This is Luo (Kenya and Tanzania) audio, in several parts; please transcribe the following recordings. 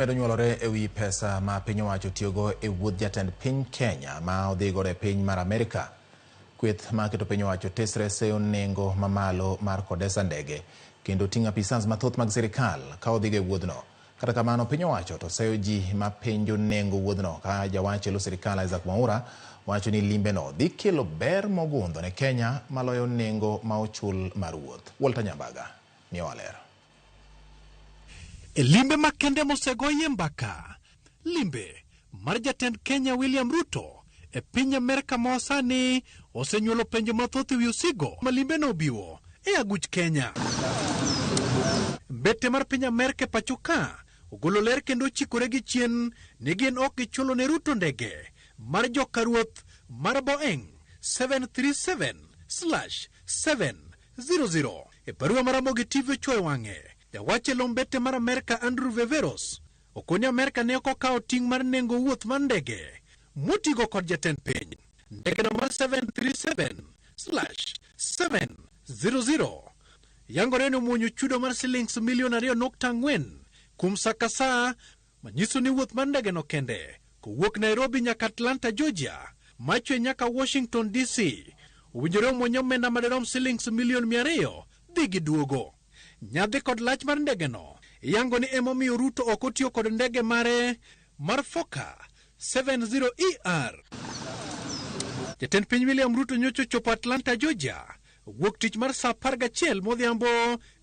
Medo nyuolore e wi pesa ma piny owacho tiyogo e wuodh jatend piny Kenya ma odhi godo e piny mar Amerika. Kweth ma keto piny owacho tesre seyo nengo mamalo mar kodesa ndege kendo ting'o apisas mathoth mag sirikal ka odhigo e wuodhno. Kata kamano piny owacho to seyo ji ma penjo nengo wuodhno ka jawach elo sirikal Isaac Mwaura wacho ni limbeno dhi kelo ber mogundho ne Kenya maloyo nengo ma ochul mar wuoth. Walter Nyambaga miyowa ler. E limbe makende mosegoyie mbaka, limbe mar jatend Kenya William Ruto e piny Amerka ma sani osenyuolo penjo mathoth e wi osigo ma limbeno obiwo e aguch Kenya. Mbete mar piny Amerka e pacho ka ogolo ler kendo ochikore gi chien ni gin ok gichulo ne Ruto ndege mar joka ruoth mar Boeing 737/700. E barua ma Ramogi TV ochuoyo wang'e, jawach e lo mbete mar Amerka Andrew Veveros okoni Amerka ne ok okawo ting' mar nengo wuoth mar ndege motigo kod jatend piny. Ndegeno mar 737/700 yangore ni omuonyo chudo mar silings milion 2.4 kuom sa ka sa, manyiso ni wuoth mar ndegeno kende kowuok Nairobi nyaka Atlanta, Georgia, machwe nyaka Washington DC, owinjore omuony omenda madirom silings milion 200 dhi gi duogo. Nyadhi kod lach mar ndegeno iyango ni emomiyo Ruto ok otiyo kod ndege mare mar Fokker 70ER. Jatend piny William Ruto nyocha ochopo Atlanta, Georgia wuok tich mar saa 11 modhiambo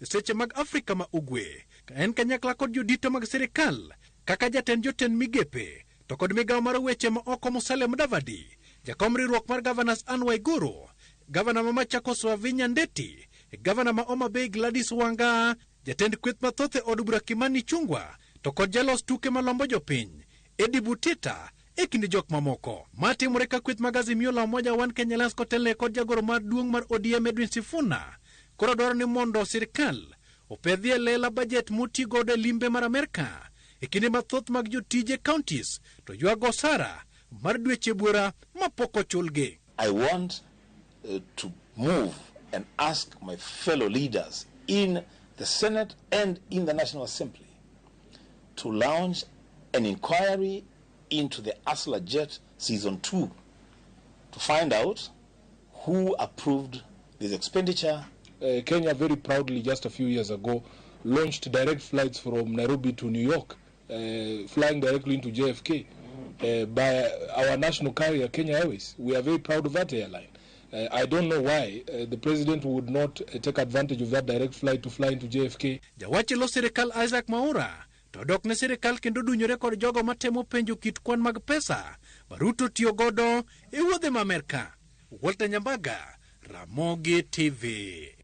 e seche mag Afrika ma Ugwe, ka en kanyakla kod jodito mag sirikal kaka jatend jotend migepe to kod migawo mar weche ma oko Musalia Mudavadi, jakom riwruok mar Governors Anne Waiguru, gavana ma Machakos Wavinya Ndeti, gavana ma Homa Bay Gladys Wanga, jatend kweth mathoth e od bura Kimani Ichung'wah to kod jalos tuke malombo jopiny Eddie Butita e kind jok mamoko. Ma timore ka kweth mag Azimio la Umoja One Kenya Alliance kotelne kod jagoro maduong' mar ODM Edwin Sifuna koro dwaro ni mondo sirkal opedhi e lela bajet moti godo e limbe mar Amerka e kinde mathoth mag jotije counties to ywago osara mar dweche buora mapok ochulgi. I want to move and ask my fellow leaders in the Senate and in the National Assembly to launch an inquiry into the Hustler Jet Season 2 to find out who approved this expenditure. Kenya very proudly just a few years ago launched direct flights from Nairobi to New York, flying directly into JFK by our national carrier, Kenya Airways. We are very proud of that airline. I don't know why the president would not take advantage of that direct flight to fly into JFK. Jawach lo sirikal Isaac Mwaura to dok ne sirikal kendo dunyore kod jogo matemo penjo kit kwan mag pesa ma Ruto tiyo godo e wuodhe ma Amerka. Walter Nyambaga, Ramogi TV.